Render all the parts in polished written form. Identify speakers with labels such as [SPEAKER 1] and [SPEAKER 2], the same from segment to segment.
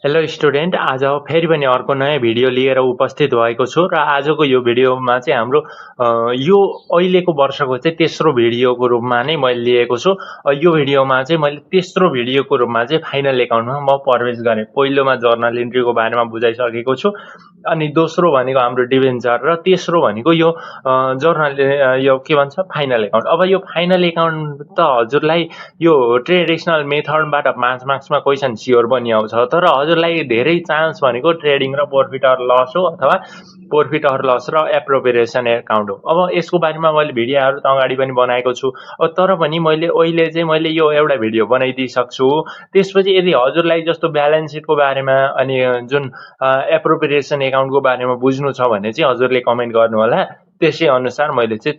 [SPEAKER 1] Hello student, आज फेरि पनि अर्को नयाँ भिडियो लिएर उपस्थित भएको छु र आजको यो भिडियोमा चाहिँ हाम्रो यो अहिलेको वर्षको चाहिँ तेस्रो भिडियोको रूपमा नै मैले लिएको छु। यो भिडियोमा चाहिँ मैले तेस्रो भिडियोको रूपमा चाहिँ फाइनल एकाउन्टमा म प्रवेश गरेँ। पहिलोमा जर्नल इन्ट्रीको बारेमा बुझाइसकेको छु, अनि दोस्रो भनेको हाम्रो डिभेन्चर र तेस्रो भनेको यो जर्नल यो के भन्छ फाइनल एकाउन्ट। अब यो फाइनल एकाउन्ट त हजुरलाई यो ट्रेडिसनल मेथडबाट 5 मार्क्समा क्वेसन स्योर पनि आउँछ, तर हजुरलाई धेरै चान्स भनेको ट्रेडिङ र प्रॉफिट अर लस हो अथवा प्रॉफिट अर लस र एप्रोप्रिएसन एकाउन्ट हो। अब यसको बारेमा मैले भिडियोहरू त अगाडि पनि बनाएको छु, तर पनि मैले अहिले चाहिँ मैले यो एउटा भिडियो बनाइदिइसक्छु। त्यसपछि यदि हजुरलाई जस्तो ब्यालेन्स सिटको बारेमा अनि जुन एप्रोप्रिएसन एकाउन्टको बारेमा बुझ्नु छ भने चाहिँ हजुरले कमेन्ट गर्नु होला। त्यसै अनुसार मैले चाहिँ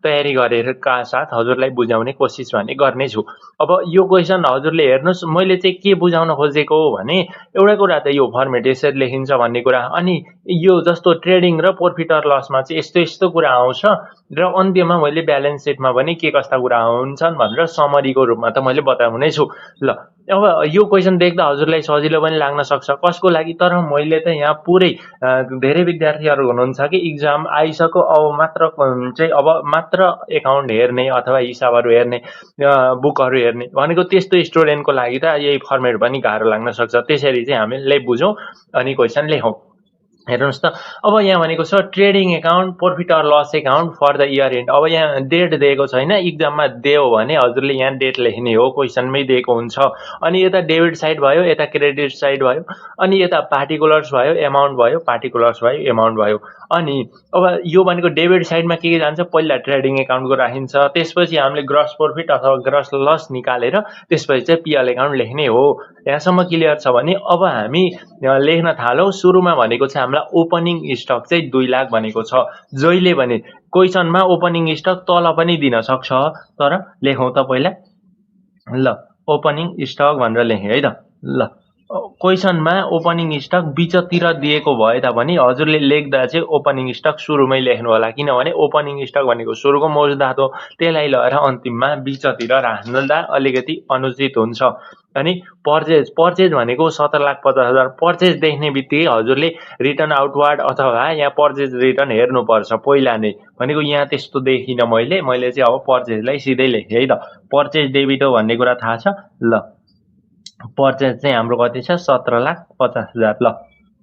[SPEAKER 1] तयारी गरेरका साथ हजुरलाई बुझाउने कोसिस भने गर्नेछु। अब यो क्वेसन हजुरले हेर्नुहोस्, मैले चाहिँ के बुझाउन खोजेको हो भने एउटा कुरा त यो फर्मेट यसरी लेखिन्छ भन्ने कुरा, अनि यो जस्तो ट्रेडिङ र प्रॉफिट अर लसमा चाहिँ यस्तो यस्तो कुरा आउँछ र अन्त्यमा मैले ब्यालेन्स सिटमा पनि के कस्ता कुरा हुन्छन् भनेर समरीको रूपमा त मैले बताउने छु। ल, अब यो क्वेसन देख्दा हजुरलाई सजिलो पनि लाग्न सक्छ कसको लागि, तर मैले त यहाँ पुरै धेरै विद्यार्थीहरू हुनुहुन्छ कि इक्जाम आइसक्यो, अब मात्र एकाउन्ट हेर्ने अथवा हिसाबहरू हेर्ने बुकहरू हेर्ने भनेको त्यस्तो स्टुडेन्टको लागि त यही फर्मेट पनि गाह्रो लाग्न सक्छ। त्यसरी चाहिँ हामीले बुझौँ अनि क्वेसन लेखौँ। हेर्नुहोस् त, अब यहाँ भनेको छ trading account profit or loss account for the year end. अब यहाँ डेट दिएको छैन, इक्जाममा दियो भने हजुरले यहाँ डेट लेख्ने हो, क्वेसनमै दिएको हुन्छ। अनि यता डेबिट साइड भयो, यता क्रेडिट साइड भयो, अनि यता पार्टिकुलर्स भयो, एमाउन्ट भयो, पार्टिकुलर्स भयो, एमाउन्ट भयो। अनि अब यो भनेको डेबिट साइडमा के जान्छ, पहिला ट्रेडिङ एकाउन्टको राखिन्छ, त्यसपछि हामीले ग्रस प्रॉफिट अथवा ग्रस लस निकालेर त्यसपछि चाहिँ पिएल एकाउन्ट लेख्ने हो। यहाँसम्म क्लियर छ भने अब हामी लेख्न थालौँ। सुरुमा भनेको चाहिँ हामीलाई ओपनिङ स्टक चाहिँ 2 लाख भनेको छ। जहिले पनि क्वेसनमा ओपनिङ स्टक तल पनि दिन सक्छ, तर लेखौँ त पहिला। ल, ओपनिङ स्टक भनेर लेखेँ है त। ल, क्वेसनमा ओपनिङ स्टक बिचतिर दिएको भए तापनि हजुरले लेख्दा चाहिँ ओपनिङ स्टक सुरुमै लेख्नु होला, किनभने ओपनिङ स्टक भनेको सुरुको मौजुदात हो, त्यसलाई लगेर अन्तिममा बिचतिर राख्दा अलिकति अनुचित हुन्छ। अनि पर्चेज भनेको 17,50,000 पर्चेज देख्ने बित्तिकै हजुरले रिटर्न आउटवार्ड अथवा यहाँ पर्चेज रिटर्न हेर्नुपर्छ पहिला नै। भनेको यहाँ त्यस्तो देखिनँ मैले चाहिँ अब पर्चेजलाई सिधै लेखेँ है त। पर्चेज डेबिट हो भन्ने कुरा थाहा छ। ल, पर्चेज चाहिँ हाम्रो कति छ, 17,50,000। ल,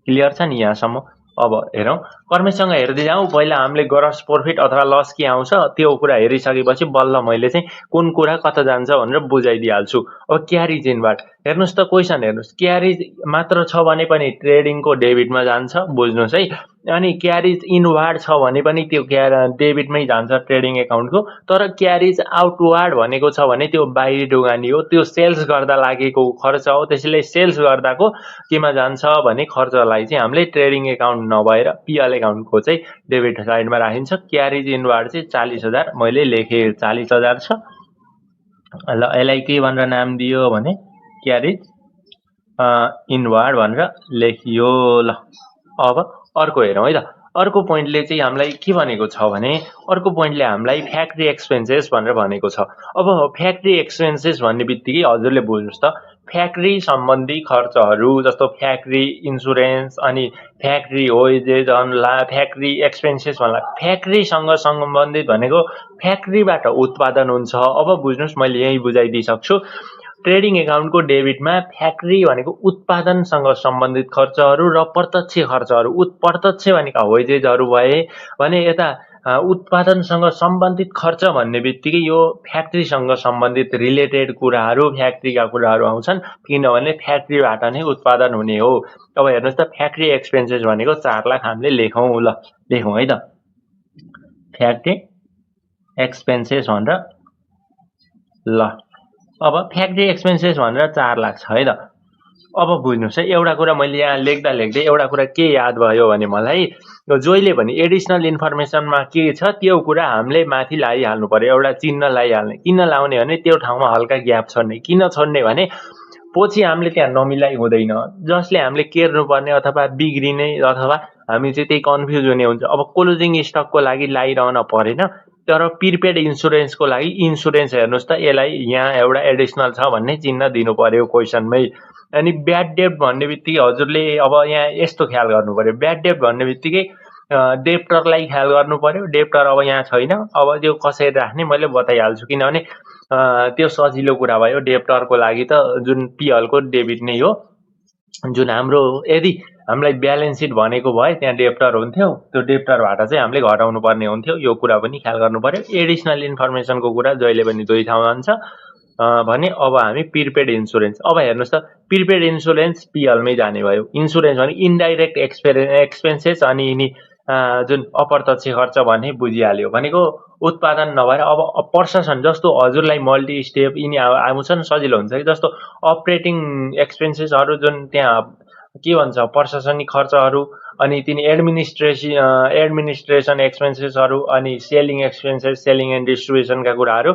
[SPEAKER 1] क्लियर छ नि यहाँसम्म। अब हेरौँ, क्रमैसँग हेर्दै जाउँ। पहिला हामीले ग्रस प्रॉफिट अथवा लस के आउँछ त्यो कुरा हेरिसकेपछि बल्ल मैले चाहिँ कुन कुरा कता जान्छ भनेर बुझाइदिइहाल्छु। अब क्यारिज इनवार्ड हेर्नुहोस् त, क्वेसन हेर्नुहोस्, क्यारिज मात्र छ भने पनि ट्रेडिङको डेबिटमा जान्छ, बुझ्नुहोस् है। अनि क्यारिज इनवार्ड छ भने पनि त्यो डेबिटमै जान्छ ट्रेडिङ एकाउन्टको। तर क्यारिज आउटवार्ड भनेको छ भने त्यो बाहिरी ढुगानी हो, त्यो सेल्स गर्दा लागेको खर्च हो। त्यसैले सेल्स गर्दाको केमा जान्छ भने खर्चलाई चाहिँ हामीले ट्रेडिङ एकाउन्ट नभएर पिएल एकाउन्टको चाहिँ डेबिट साइडमा राखिन्छ। क्यारिज इनवार्ड चाहिँ 40,000 मैले लेखेँ, 40,000 छ। ल, यसलाई के भनेर नाम दियो भने क्यारिज इनवार्ड भनेर लेखियो। ल, अब अर्को हेरौँ है त। अर्को पोइन्टले चाहिँ हामीलाई के भनेको छ भने अर्को पोइन्टले हामीलाई फ्याक्ट्री एक्सपेन्सेस भनेर भनेको छ। अब फ्याक्ट्री एक्सपेन्सेस भन्ने बित्तिकै हजुरले बुझ्नुहोस् त, फ्याक्ट्री सम्बन्धी खर्चहरू जस्तो फ्याक्ट्री इन्सुरेन्स अनि फ्याक्ट्री वेजेज फ्याक्ट्री एक्सपेन्सेस भन्ला फ्याक्ट्रीसँग सम्बन्धित भनेको फ्याक्ट्रीबाट उत्पादन हुन्छ। अब बुझ्नुहोस्, मैले यही बुझाइदिइसक्छु। ट्रेडिङ एकाउन्टको डेबिटमा फ्याक्ट्री भनेको उत्पादनसँग सम्बन्धित खर्चहरू र प्रत्यक्ष खर्चहरू, प्रत्यक्ष भनेका वेजेजहरू भए भने यता उत्पादनसँग सम्बन्धित खर्च भन्ने बित्तिकै यो फ्याक्ट्रीसँग सम्बन्धित रिलेटेड कुराहरू, फ्याक्ट्रीका कुराहरू आउँछन्, किनभने फ्याक्ट्रीबाट नै उत्पादन हुने हो। अब हेर्नुहोस् त, फ्याक्ट्री एक्सपेन्सेस भनेको 4 लाख हामीले लेखौँ। ल, लेखौँ है त, फ्याक्ट्री एक्सपेन्सेस भनेर। ल, अब फ्याक्ट्री एक्सपेन्सेस भनेर 4 लाख छ है त। अब बुझ्नुहोस् है, एउटा कुरा मैले यहाँ लेख्दा एउटा कुरा के याद भयो भने मलाई जहिले पनि एडिसनल इन्फर्मेसनमा के छ त्यो कुरा हामीले माथि लगाइहाल्नु पर्यो, एउटा चिन्ह लगाइहाल्ने। किन लाउने भने त्यो ठाउँमा हल्का ग्याप छोड्ने। किन छोड्ने भने पछि हामीले त्यहाँ नमिलाई हुँदैन, जसले हामीले केर्नुपर्ने अथवा बिग्रिने अथवा हामी चाहिँ त्यही कन्फ्युज हुने हुन्छ। अब क्लोजिङ स्टकको लागि लगाइरहन परेन, तर प्रिपेड इन्सुरेन्सको लागि इन्सुरेन्स हेर्नुहोस् त, यसलाई यहाँ एउटा एडिसनल छ भन्ने चिन्ह दिनु पर्यो क्वेसनमै। अनि ब्याड डेब्ट भन्ने बित्तिकै हजुरले अब यहाँ यस्तो ख्याल गर्नु पर्यो। ब्याड डेब्ट भन्ने बित्तिकै डेप्टरलाई ख्याल गर्नु पर्यो। डेप्टर अब यहाँ छैन, अब त्यो कसरी राख्ने मैले बताइहाल्छु, किनभने त्यो सजिलो कुरा भयो। डेप्टरको लागि त जुन पिएलको डेबिट नै हो, जुन हाम्रो यदि हामीलाई ब्यालेन्स सिट भनेको भए त्यहाँ डेप्टर हुन्थ्यो, त्यो डेप्टरबाट चाहिँ हामीले घटाउनु पर्ने हुन्थ्यो। यो कुरा पनि ख्याल गर्नु पर्यो। एडिसनल इन्फर्मेसनको कुरा जहिले पनि दुई ठाउँ जान्छ भने अब हामी प्रिपेड इन्सुरेन्स, अब हेर्नुहोस् त, प्रिपेड इन्सुरेन्स पिएलमै जाने भयो। इन्सुरेन्स भने इन्डाइरेक्ट एक्सपेन्सेस, अनि यिनी जुन अप्रत्यक्ष खर्च भने बुझिहाल्यो, भनेको उत्पादन नभएर अब प्रशासन, जस्तो हजुरलाई मल्टी स्टेप यिनी आउँछन् सजिलो हुन्छ कि, जस्तो अपरेटिङ एक्सपेन्सेसहरू जुन त्यहाँ के भन्छ प्रशासनिक खर्चहरू, अनि तिनी एडमिनिस्ट्रेसन एक्सपेन्सेसहरू, अनि सेलिङ एक्सपेन्सेस, सेलिङ एन्ड डिस्ट्रिब्युसनका कुराहरू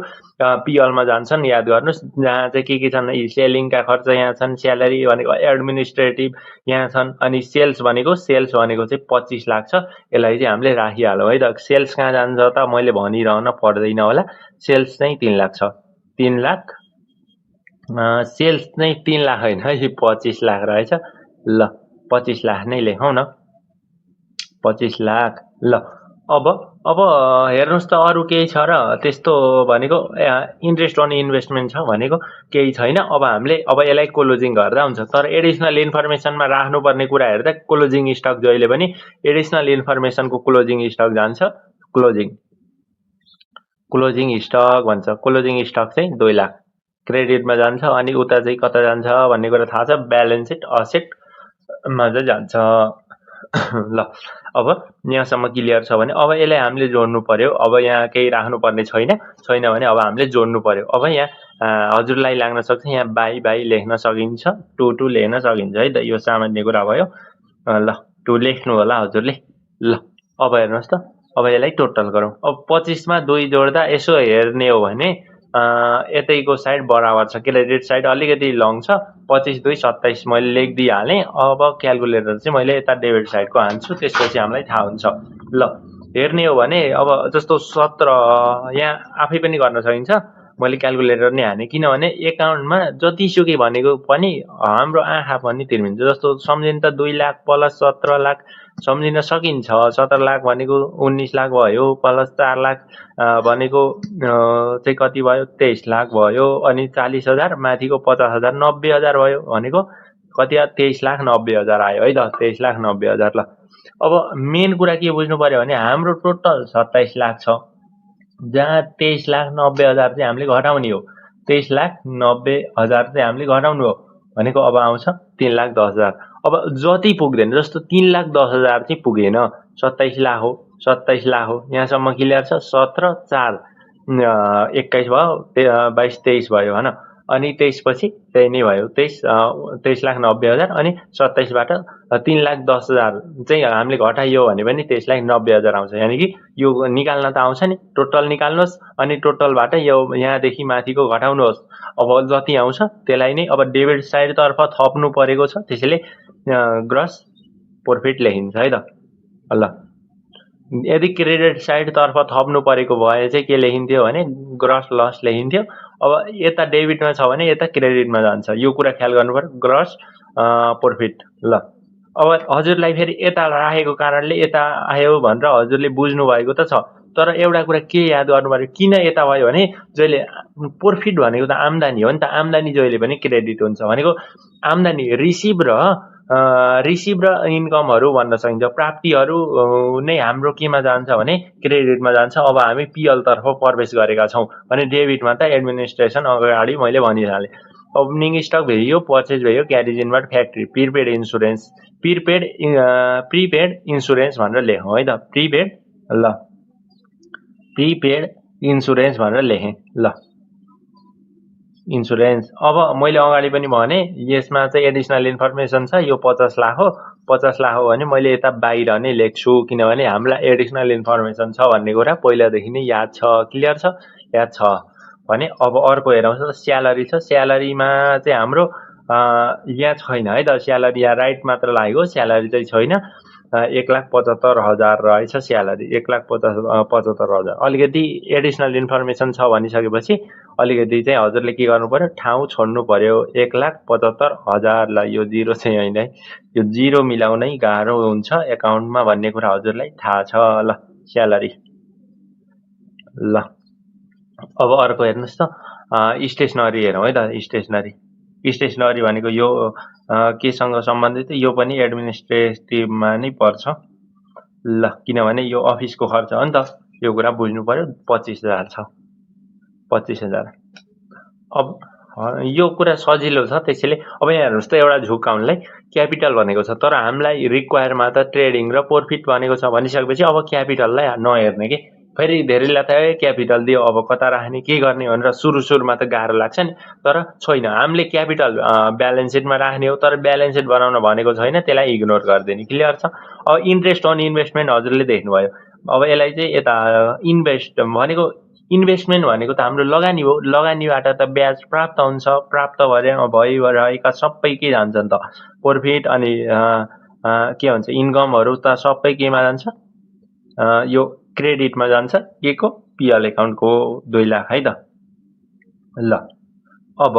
[SPEAKER 1] पिएलमा जान्छन्। याद गर्नुहोस्, जहाँ चाहिँ के छन्, सेलिङका खर्च यहाँ छन्, स्यालेरी भनेको एडमिनिस्ट्रेटिभ यहाँ छन्, अनि सेल्स भनेको चाहिँ 25 लाख छ। यसलाई चाहिँ हामीले राखिहालौँ है त। सेल्स कहाँ जान्छ त मैले भनिरहन पर्दैन होला। सेल्स चाहिँ 3 लाख छ। 3 लाख सेल्स चाहिँ 3 लाख होइन है, 25 लाख रहेछ। ल 25 लाख नै लेखौँ न, 25 लाख। ल अब हेर्नुहोस् त, अरू केही छ र त्यस्तो भनेको इन्ट्रेस्ट अन इन्भेस्टमेन्ट छ भनेको केही छैन। अब हामीले यसलाई क्लोजिङ गर्दा हुन्छ। तर एडिसनल इन्फर्मेसनमा राख्नुपर्ने कुरा हेर्दा क्लोजिङ स्टक जहिले पनि एडिसनल इन्फर्मेसनको क्लोजिङ स्टक जान्छ। क्लोजिङ स्टक भन्छ। क्लोजिङ स्टक चाहिँ 2 लाख क्रेडिटमा जान्छ। अनि उता चाहिँ कता जान्छ भन्ने कुरा थाहा छ, ब्यालेन्स सिट असेटमा चाहिँ जान्छ। ल अब यहाँसम्म क्लियर छ भने अब यसलाई हामीले जोड्नु पर्यो। अब यहाँ केही राख्नुपर्ने छैन भने अब हामीले जोड्नु पर्यो। अब यहाँ हजुरलाई लाग्न सक्छ यहाँ बाई लेख्न सकिन्छ, टु लेख्न सकिन्छ है त, यो सामान्य कुरा भयो। ल 2 लेख्नु होला हजुरले। ल अब हेर्नुहोस् त, अब यसलाई टोटल गरौँ। अब 25 मा 2 जोड्दा यसो हेर्ने हो भने यतैको साइड बराबर छ, क्रेडिट साइड अलिकति लङ छ। 25 2 27 मैले लेखिदिइहालेँ। अब क्यालकुलेटर चाहिँ मैले यता डेबिट साइडको हान्छु, त्यसपछि हामीलाई थाहा हुन्छ। ल हेर्ने हो भने अब जस्तो 17 यहाँ आफै पनि गर्न सकिन्छ, मैले क्यालकुलेटर नै हाने, किनभने एकाउन्टमा जतिसुकै भनेको पनि हाम्रो आँखा पनि तिर्मिन्छ। जस्तो सम्झिनु त 2 लाख प्लस 17 लाख सम्झिन सकिन्छ। 17 लाख भनेको 19 लाख भयो, प्लस 4 लाख भनेको चाहिँ कति भयो, 23 लाख भयो। अनि 40,000 माथिको 50,000 90,000 भयो, भनेको कति 23 लाख 90,000 आयो है त, 23 लाख 90,000। ल अब मेन कुरा के बुझ्नु पर्यो भने हाम्रो टोटल 27 लाख छ, जहाँ 23 लाख 90,000 चाहिँ हामीले घटाउने हो। 23 लाख 90,000 चाहिँ हामीले घटाउनु हो भनेको अब आउँछ 3 लाख 10,000। अब जति पुग्दैन, जस्तो 3 लाख 10,000 चाहिँ पुगेन, 27 लाख हो, 27 लाख हो, यहाँसम्म क्लियर छ। 17 4 21 भयो, 22 23 भयो होइन। अनि 23 पछि त्यही नै भयो, 23 लाख 90,000। अनि 27 बाट 3 लाख 10,000 चाहिँ हामीले घटाइयो भने पनि 23 लाख 90,000 आउँछ। यानि कि यो निकाल्न त आउँछ नि, टोटल निकाल्नुहोस्, अनि टोटलबाट यो यहाँदेखि माथिको घटाउनुहोस्। अब जति आउँछ त्यसलाई नै अब डेबिट साइडतर्फ थप्नु परेको छ, त्यसैले ग्रस प्रफिट लेखिन्छ है त। ल यदि क्रेडिट साइडतर्फ थप्नु परेको भए चाहिँ के लेखिन्थ्यो भने ग्रस लस लेखिन्थ्यो। अब यता डेबिटमा छ भने यता क्रेडिटमा जान्छ, यो कुरा ख्याल गर्नु पर्यो, ग्रस प्रफिट। ल अब हजुरलाई फेरि यता राखेको कारणले यता आयो भनेर हजुरले बुझ्नु भएको त छ, तर एउटा कुरा के याद गर्नु पर्यो, किन यता भयो भने जहिले प्रफिट भनेको त आम्दानी हो नि त, आम्दानी जहिले पनि क्रेडिट हुन्छ। भनेको आम्दानी रिसिभ र इन्कमहरू भन्न सकिन्छ, प्राप्तिहरू नै हाम्रो केमा जान्छ भने क्रेडिटमा जान्छ। अब हामी पिएल तर्फ प्रवेश गरेका छौँ भने डेबिटमा त एडमिनिस्ट्रेसन अगाडि मैले भनिहालेँ। ओपनिङ स्टक भेइयो, पर्चेज भेइयो, carriage inward factory, prepaid insurance भनेर लेखौँ है त, प्रिपेड। ल प्रिपेड इन्सुरेन्स भनेर लेखेँ। ल इन्सुरेन्स, अब मैले अगाडि पनि भने यसमा चाहिँ एडिसनल इन्फर्मेसन छ, यो 50 लाख हो। 50 लाख हो भने मैले यता बाहिर नै लेख्छु, किनभने हामीलाई एडिसनल इन्फर्मेसन छ भन्ने कुरा पहिलादेखि नै याद छ, क्लियर छ, याद छ भने। अब अर्को हेरौँ त, स्यालेरी छ। स्यालेरीमा चाहिँ हाम्रो यहाँ छैन है त, स्यालेरी यहाँ राइट मात्र लागेको, स्यालेरी चाहिँ छैन। 1,75,000 रहेछ स्यालेरी, 1,75,000। अलिकति एडिसनल इन्फर्मेसन छ भनिसकेपछि अलिकति चाहिँ हजुरले के गर्नु पर्यो, ठाउँ छोड्नु पर्यो। 1,75,000 ल यो जिरो चाहिँ होइन है, यो जिरो मिलाउनै गाह्रो हुन्छ एकाउन्टमा भन्ने कुरा हजुरलाई थाहा छ। ल स्यालेरी। ल अब अर्को हेर्नुहोस् त, स्टेसनरी हेरौँ है त। स्टेसनरी भनेको यो केसँग सम्बन्धित, यो पनि एडमिनिस्ट्रेटिभमा नै पर्छ। ल किनभने यो अफिसको खर्च हो नि त, यो कुरा बुझ्नु पर्यो। 25,000 छ, 25,000। अब यो कुरा सजिलो छ, त्यसैले अब यहाँ हेर्नुहोस् त, एउटा झुकाउनलाई क्यापिटल भनेको छ, तर हामीलाई रिक्वायरमा त ट्रेडिङ र प्रॉफिट भनेको छ भनिसकेपछि अब क्यापिटललाई नहेर्ने के। फेरि धेरैलाई त क्यापिटल दियो, अब कता राख्ने के गर्ने भनेर सुरुमा त गाह्रो लाग्छ नि, तर छैन। हामीले क्यापिटल ब्यालेन्स सिटमा राख्ने हो, तर ब्यालेन्स सिट बनाउन भनेको छैन, त्यसलाई इग्नोर गरिदिने। क्लियर छ। अब इन्ट्रेस्ट अन इन्भेस्टमेन्ट हजुरले देख्नुभयो। अब यसलाई चाहिँ यता इन्भेस्टमेन्ट भनेको त हाम्रो लगानी हो, लगानीबाट त ब्याज प्राप्त हुन्छ, प्राप्त भएका सबै के जान्छ नि त, प्रॉफिट अनि के भन्छ इन्कमहरू त सबै केमा जान्छ, यो क्रेडिटमा जान्छ। के को? पिएल एकाउन्टको 2 लाख है त। ल अब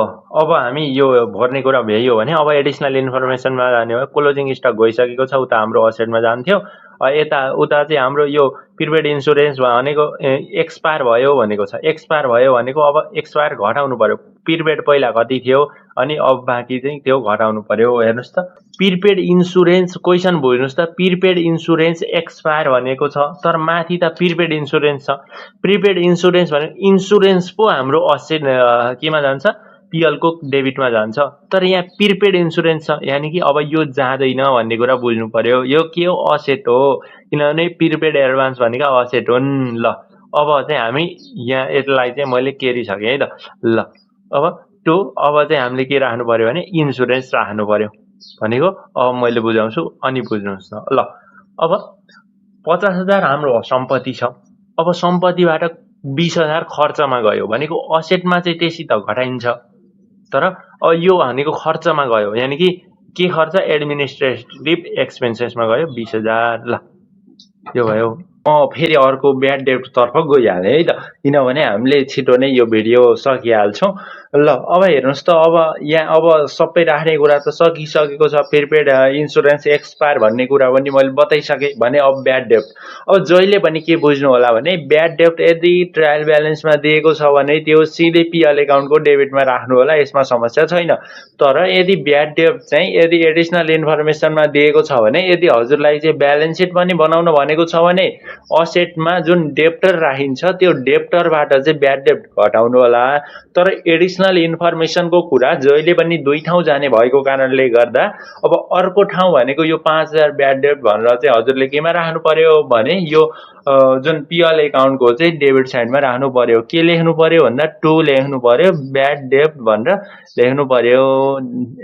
[SPEAKER 1] हामी यो भर्ने कुरा भ्याइयो भने अब एडिसनल इन्फर्मेसनमा जाने हो। क्लोजिङ स्टक गइसकेको छ, उता हाम्रो असेटमा जान्थ्यो। उता चाहिँ हाम्रो यो प्रिपेड इन्सुरेन्स भनेको एक्सपायर भयो भनेको छ। एक्सपायर भयो भनेको अब एक्सपायर घटाउनु पर्यो। प्रिपेड पहिला कति थियो अनि अब बाँकी चाहिँ त्यो घटाउनु पर्यो। हेर्नुहोस् त, प्रिपेड इन्सुरेन्स क्वेसन बुझ्नुहोस् त, प्रिपेड इन्सुरेन्स एक्सपायर भनेको छ, तर माथि त प्रिपेड इन्सुरेन्स छ। प्रिपेड इन्सुरेन्स भनेको इन्सुरेन्स पो हाम्रो असेट केमा जान्छ, पिएलको डेबिटमा जान्छ, तर यहाँ प्रिपेड इन्सुरेन्स छ, यानि कि अब यो जाँदैन भन्ने कुरा बुझ्नु पर्यो। यो के हो? असेट हो, किनभने प्रिपेड एडभान्स भनेको असेट हुन्। ल अब चाहिँ हामी यहाँ यसलाई चाहिँ मैले केरिसकेँ है त। ल अब चाहिँ हामीले के राख्नु पर्यो भने इन्सुरेन्स राख्नु पर्यो भनेको अब मैले बुझाउँछु, अनि बुझ्नुहोस् न। ल अब 50,000 हाम्रो सम्पत्ति छ। अब सम्पत्तिबाट 20,000 खर्चमा गयो भनेको असेटमा चाहिँ त्यसै त घटाइन्छ, तर यो भनेको खर्चमा गयो, यानि कि के खर्च? एडमिनिस्ट्रेटिभ एक्सपेन्सेसमा गयो 20,000। ल यो भयो। फेरि अर्को ब्याड डेब्ट तर्फ गइहाल्यो है त, किनभने हामीले छिटो नै यो भिडियो सकिहाल्छौँ। ल अब हेर्नुहोस् त, अब यहाँ अब सबै राख्ने कुरा त सकिसकेको छ। प्रिपेड इन्सुरेन्स एक्सपायर भन्ने कुरा पनि मैले बताइसकेँ भने अब ब्याड डेब्ट। अब जहिले पनि के बुझ्नु होला भने ब्याड डेब्ट यदि ट्रायल ब्यालेन्समा दिएको छ भने त्यो सिधै पिएल एकाउन्टको डेबिटमा राख्नु होला, यसमा समस्या छैन। तर यदि ब्याड डेब्ट चाहिँ यदि एडिसनल इन्फर्मेसनमा दिएको छ भने, यदि हजुरलाई चाहिँ ब्यालेन्स सिट पनि बनाउन भनेको छ भने असेटमा जुन डेप्टर राखिन्छ त्यो डेप्टरबाट चाहिँ ब्याड डेब्ट घटाउनु होला। तर एडिसनल इन्फर्मेसनको कुरा जहिले पनि 2 ठाउँ जाने भएको कारणले गर्दा अब अर्को ठाउँ भनेको यो 5,000 ब्याड डेब्ट भनेर चाहिँ हजुरले केमा राख्नु पर्यो भने यो जुन पिएल एकाउन्टको चाहिँ डेबिट साइडमा राख्नु पर्यो। के लेख्नु पर्यो भन्दा 2 लेख्नु पर्यो, ब्याड डेब्ट भनेर लेख्नु पर्यो।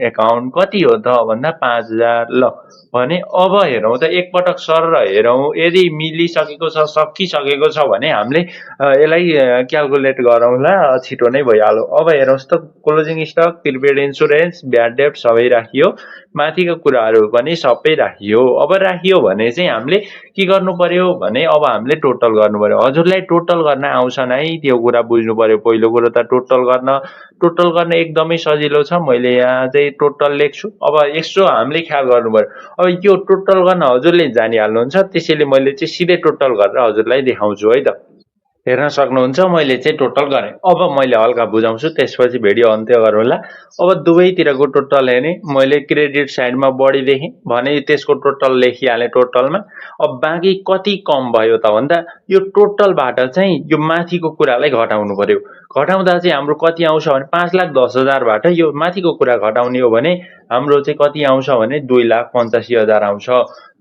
[SPEAKER 1] एकाउन्ट कति हो त भन्दा 5,000। ल भने अब हेरौँ त, एकपटक सर हेरौँ, यदि मिलिसकेको छ, सकिसकेको छ भने हामीले यसलाई क्याल्कुलेट गरौँला, छिटो नै भइहाल्यो। अब हेर्नुहोस् त, closing stock, prepaid insurance, bad डेब्ट सबै राखियो, माथिको कुराहरू पनि सबै राखियो। अब राखियो भने चाहिँ हामीले के गर्नु पर्यो भने अब हामीले टोटल गर्नु पर्यो। हजुरलाई टोटल गर्न आउँछ नै, त्यो कुरा बुझ्नु पर्यो। पहिलो कुरो त टोटल गर्न एकदमै सजिलो छ। मैले यहाँ चाहिँ टोटल लेख्छु। अब यसो हामीले ख्याल गर्नु पर्यो। अब यो टोटल गर्न हजुरले जानिहाल्नुहुन्छ, त्यसैले मैले चाहिँ सिधै टोटल गरेर हजुरलाई देखाउँछु है त। हेर्न सक्नुहुन्छ मैले चाहिँ टोटल गरेँ। अब मैले हल्का बुझाउँछु, त्यसपछि भिडियो अन्त्य गरौँला। अब दुवैतिरको टोटल हेर्ने, मैले क्रेडिट साइडमा बढी देखेँ भने त्यसको टोटल लेखिहालेँ टोटलमा। अब बाँकी कति कम भयो त भन्दा यो टोटलबाट चाहिँ यो माथिको कुरालाई घटाउनु पर्यो। घटाउँदा चाहिँ हाम्रो कति आउँछ भने 5,10,000बाट यो माथिको कुरा घटाउने हो भने हाम्रो चाहिँ कति आउँछ भने 2,85,000 आउँछ।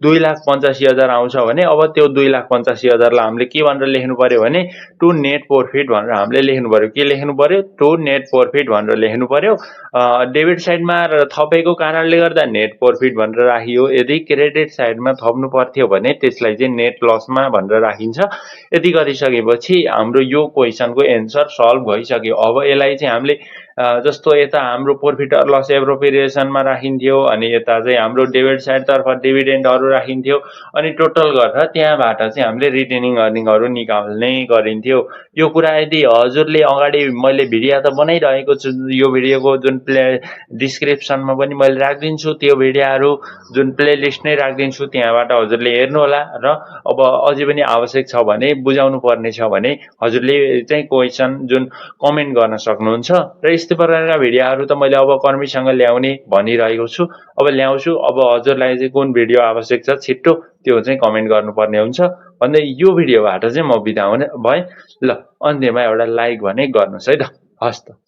[SPEAKER 1] 2,85,000 आउँछ भने अब त्यो 2,85,000लाई हामीले के भनेर लेख्नु पर्यो भने टु नेट प्रॉफिट भनेर हामीले लेख्नु पर्यो। के लेख्नु पर्यो? टु नेट प्रॉफिट भनेर लेख्नु पर्यो। डेबिट साइडमा थपेको कारणले गर्दा नेट प्रॉफिट भनेर राखियो। यदि क्रेडिट साइडमा थप्नु पर्थ्यो भने त्यसलाई चाहिँ नेट लसमा भनेर राखिन्छ। यति गरिसकेपछि हाम्रो यो क्वेसनको एन्सर सल्भ भइसक्यो। अब यसलाई चाहिँ हामीले जस्तो यता हाम्रो प्रॉफिट अर लस एप्रोप्रिएसनमा राखिन्थ्यो अनि यता चाहिँ हाम्रो डेबिट साइडतर्फ डिभिडेन्डहरू राखिन्थ्यो अनि टोटल गरेर त्यहाँबाट चाहिँ हामीले रिटेनिङ अर्निङहरू निकाल्ने गरिन्थ्यो। यो कुरा यदि हजुरले अगाडि मैले भिडियो त बनाइरहेको छु, यो भिडियोको जुन डिस्क्रिप्सनमा पनि मैले राखिदिन्छु, त्यो भिडियोहरू जुन प्लेलिस्ट नै राखिदिन्छु, त्यहाँबाट हजुरले हेर्नुहोला र अब अझै पनि आवश्यक छ भने बुझाउनु पर्ने छ भने हजुरले चाहिँ क्वेसन जुन कमेन्ट गर्न सक्नुहुन्छ र यस्तै प्रकारका भिडियोहरू त मैले अब कर्मीसँग ल्याउने भनिरहेको छु, अब ल्याउँछु। अब हजुरलाई चाहिँ कुन भिडियो आवश्यक छ छिट्टो त्यो चाहिँ कमेन्ट गर्नुपर्ने हुन्छ भन्दै यो भिडियोबाट चाहिँ म बिदा हुने भएँ। ल अन्त्यमा एउटा लाइक भने गर्नुहोस् है त। हस् त।